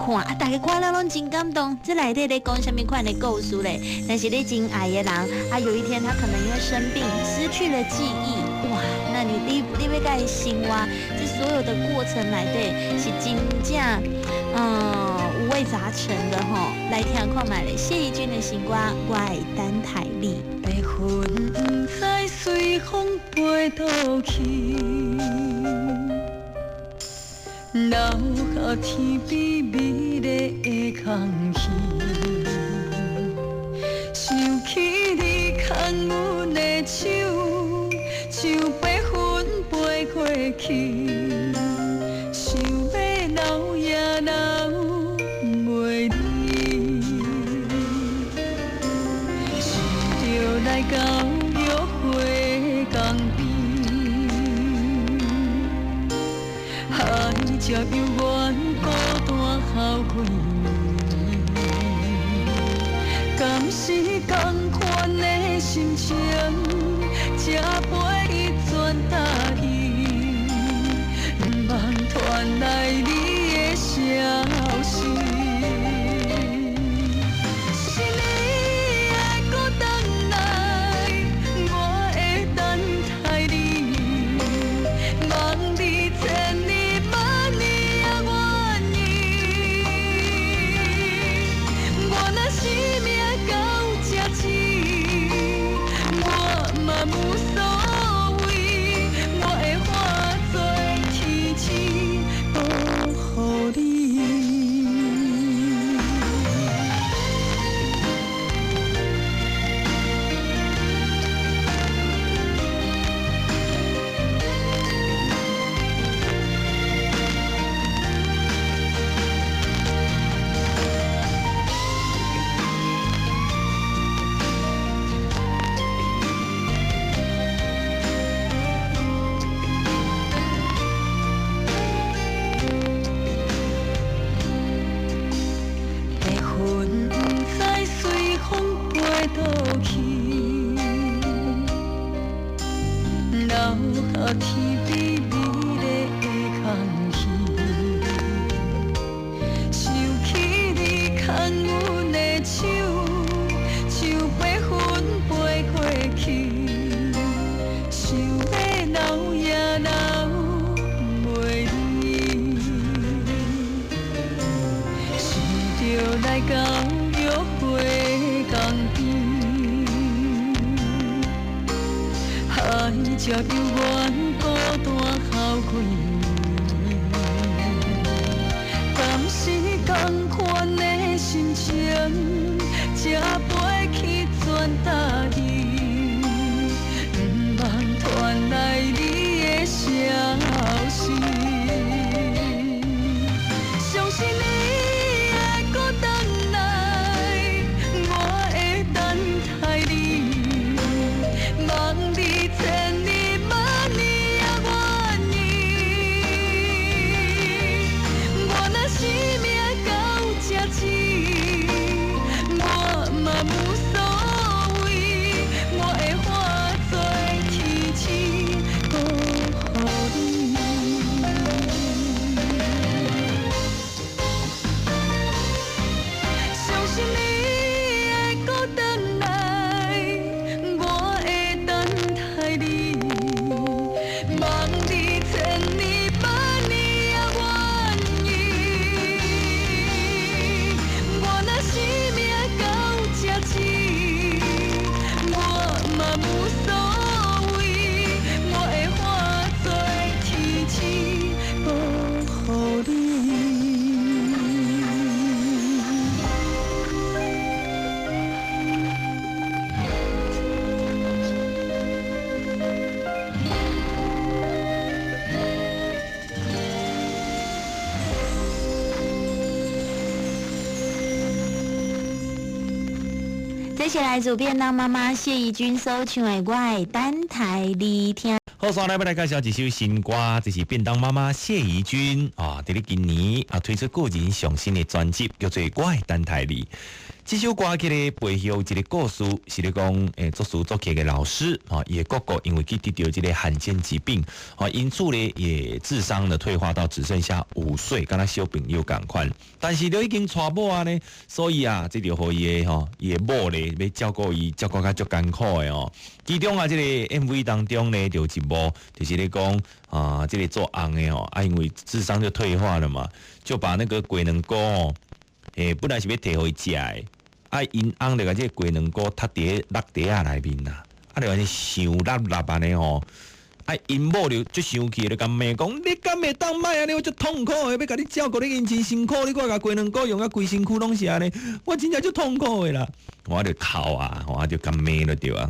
看，啊，大家看了攏真感動。這內底咧講啥物款的故事咧？但是你真愛的人，啊，有一天他可能因為生病失去了記憶，哇，那你欲共伊生活，這所有的過程內底是真正，五味雜陳的吼。來聽看覓咧，謝怡君的新歌《我會等待你》。白雲毋知隨風飛倒去，留下天邊美麗的空氣。想起你牽阮的手，像白雲飛過去，想欲留也留袂離。想著來到約會江邊，海角猶原孤單好幾暝，敢是仝款的心情，才飛轉搭伊，毋茫傳來你的消息。是你會閣轉來，我會等待你，望你千年萬年也願意。我若生命到這止，我嘛無所謂，我會化做天星保護你。白雲毋知隨風飛倒去，留下天邊美麗的空氣。想起你牽阮的手，像白雲飛過去，想欲留也留袂離。想著來到約會江邊，海角猶原孤單好幾暝，敢是仝款的心情，才飛去轉搭伊，毋茫傳來你的消息。相信你會閣轉來，我會等待你，望你千年萬年也願意。我若生命到這止，我嘛無所謂，我會化做天星保護你。相信你會閣轉來，我會等待你，望你千年萬年也願意。我若生命到這止，我嘛無所謂，我會化做天星保護你。這是來自便當媽媽謝怡君所唱的《我會等待你》聽。好，煞來欲來介紹一首新歌，這是便當媽媽謝怡君啊，佇咧今年啊推出個人上新的專輯，叫做《我會等待你》。這首歌曲的背後一个故事是咧講，作詞作曲的老師啊，伊的哥哥因為去得著這个罕見疾病，啊，因此咧也智商呢退化到只剩下5歲，敢若小朋友仝款。但是都已經娶某啊呢，所以啊，這就予伊的吼，伊的某咧欲照顧伊，照顧甲足艱苦的哦。其中啊，這个 MV 當中呢，就有一幕就是咧講啊，這个做翁的哦，啊，因為智商就退化了嘛，就把那個雞卵糕哦，本來是欲提予伊食的。啊！𪜶翁就共這个雞卵糕踢佇落地仔內面啦，啊，就按呢傷落落按呢吼，啊，𪜶某就足生氣，就共罵講：你敢會當莫按呢？我足痛苦的，欲共你照顧你𪜶真辛苦，你閣共雞卵糕用啊規身軀攏是按呢，我真正足痛苦的啦！我就哭啊，我就共罵了對啊。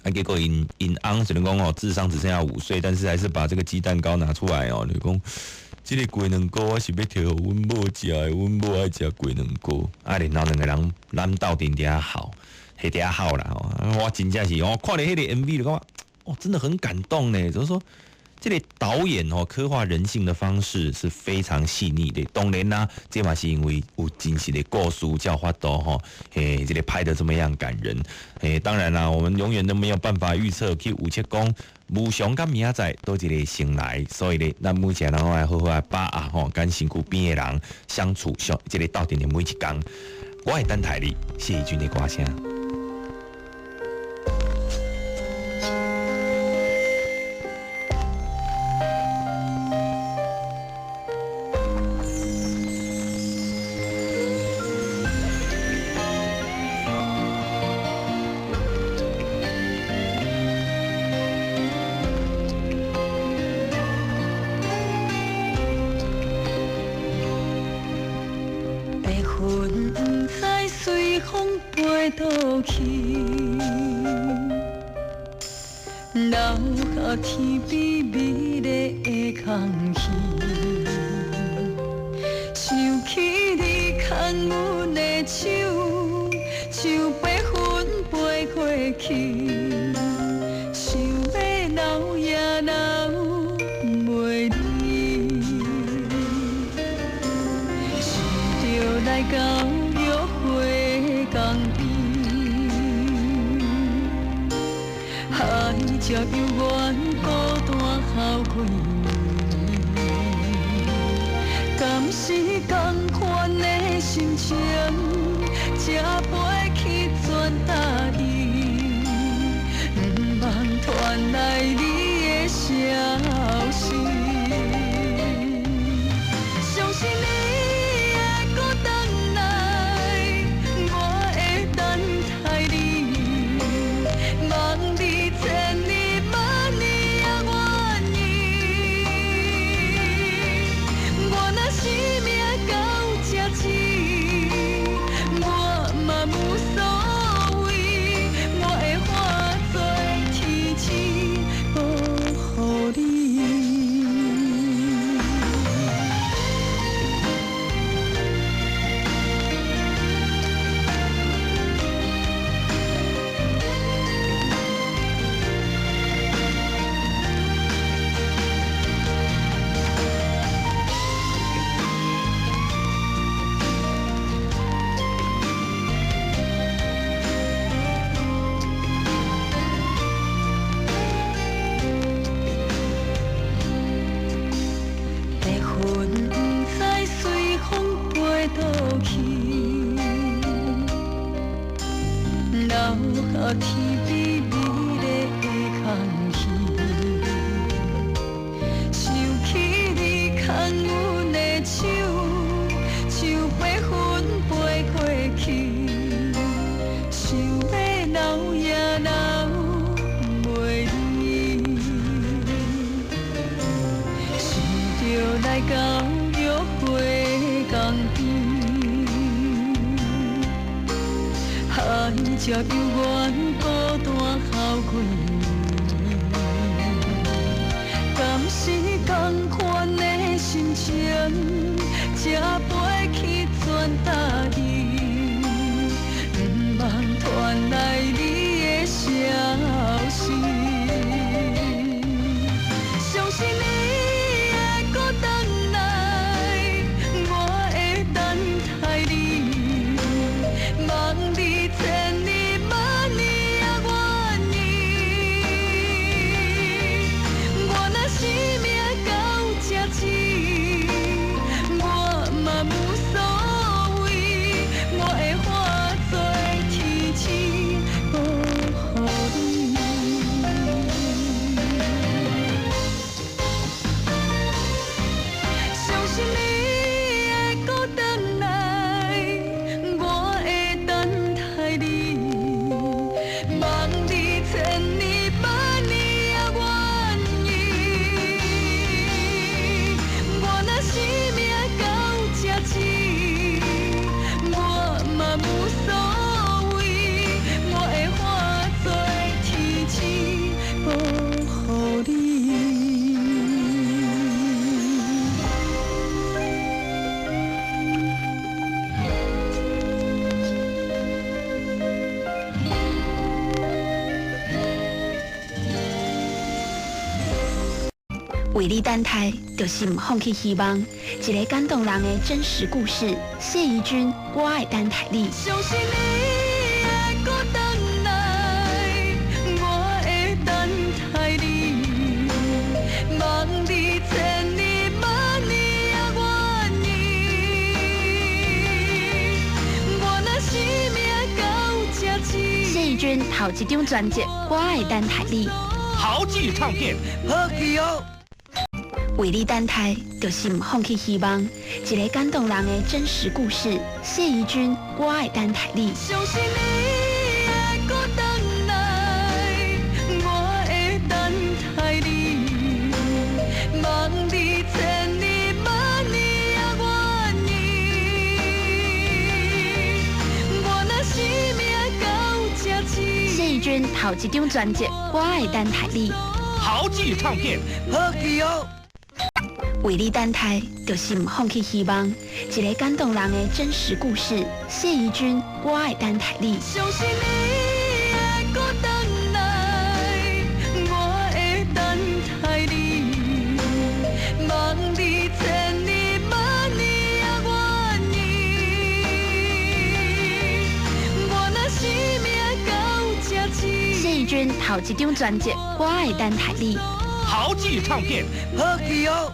啊，結果𪜶翁雖然講哦，智商只剩下5歲，但是還是把這個雞蛋糕拿出來哦，就講。這个雞卵糕我是欲提予阮某食的，阮某愛食雞卵糕。啊，然後兩个人咱鬥陣佇遐哭，佇遐哭啦吼。我真正是我看著彼个 MV 就感覺，哦，真的很感動呢。就是說，這个導演哦，刻畫人性的方式是非常細膩的。當然啦，這嘛是因為有真實的故事才有法度吼，嘿，這个拍得這麼樣感人。嘿，當然啦，我們永遠都沒有辦法預測去預測講無常佮明仔載佗一个先來，所以咧，咱每一个人攏愛好好來把握吼，佮身軀邊的人相處上，這个鬥陣的每一工，我會等待你，謝怡君的歌聲。來，我會等待你，望為你等待，就是毋放棄希望，一个感動人的真實故事。謝怡君，我愛等待你。相信你會閣轉來，我會等待你，望你千年萬年也願意。我若生命到這止。謝怡君頭一張專輯《我愛等待你》，豪記唱片，好記哦。為你等待，就是毋放棄希望，一个感動人的真實故事。謝怡君，我愛等待你。相信你會閣轉來，我會等待你，望你千年萬年也願意。我若生命到這止。謝怡君頭一張專輯《我愛等待你》，豪記唱片，好記哦。為你等待，就是毋放棄希望，一个感動人的真實故事。謝怡君，我愛等待你。相信你會閣轉來，我會等待你，望你千年萬年也願意。我若生命到這止。謝怡君頭一張專輯《我愛等待你》，豪記唱片，好記哦。